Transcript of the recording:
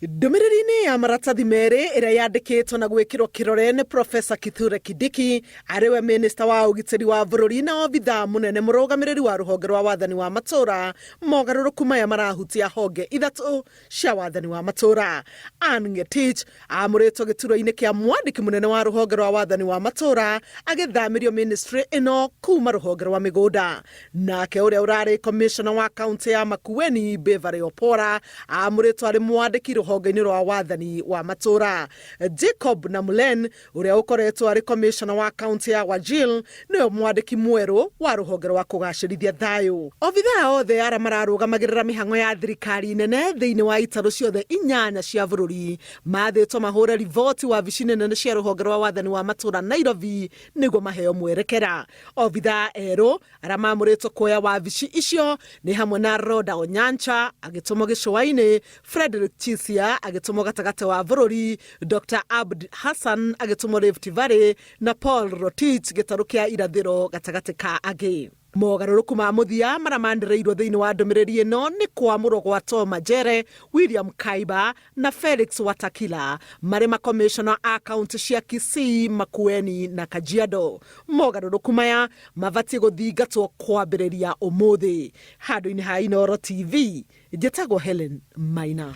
Ndũmĩrĩri-inĩ ya maratathi merĩ ĩrĩa yandĩkĩtwo na gwĩkĩrwo kĩrore nĩ Professor Kithure Kindiki arĩ we minista wa ũgitĩri wa bũrũri na obithaa mũnene mũrũgamĩrĩri wa rũhonge rwa wathani wa matũũra, mogarũrũku maya marahutia honge ithatũ cia wathani wa matũũra. Ann Ngetich amũrĩtwo gĩturwa-inĩ kĩa mwandĩki mũnene wa rũhonge rwa wathani wa matũũra agĩthamĩrio ministry ĩno kuma rũhonge rwa mĩgũnda. Nake ũrĩa ũrarĩ commissioner wa kaunti ya Makueni Beverly Opora amũrĩtwo arĩ mwandĩki rũhonge-inĩ rwa wathani wa matũũra. Jacob Namulen ũrĩa ũkoretwo arĩ commissioner wa kaunti ya Wajir nĩwe mwandĩki mwerũ wa rũhonge rwa kũgacĩrithia thayũ. Obithaa othe arĩa mararũgamagĩrĩra mĩhang'o ya thirikari nene thĩinĩ wa itarũ ciothe inyanya cia bũrũri mathĩtwo mahũre riboti wabici-inĩ nene cia rũhonge rwa wathani wa matũũra Nairobi nĩguo maheo mwerekera. Obithaa erũ arĩa maamũrĩtwo kuoya wabici icio nĩ hamwe na Rhoda Onyancha agĩtũmwo gĩcũa-inĩ, Frederick Chisia agĩtũmwo gatagatĩ wa bũrũri, Dr Abd Hassan agĩtũmwo Rift Valley na Paul Rotich gĩtarũ kĩa irathĩro gatagatĩ ka angĩ. Mogarũrũku ma mũthia marĩa manĩrĩirwo thĩinĩ wa ndũmĩrĩri ĩno nĩ kwamũrwo gwa Tom Majere, William Kaiba na Felix Watakila marĩ makomishona a kaunti cia Kisii, Makueni na Kajiado. Mogarũrũku maya mabatiĩ gũthingatwo kwambĩrĩria ũmũthĩ. Handũ-inĩ ha Inooro TV, njĩtagwo Helen Maina.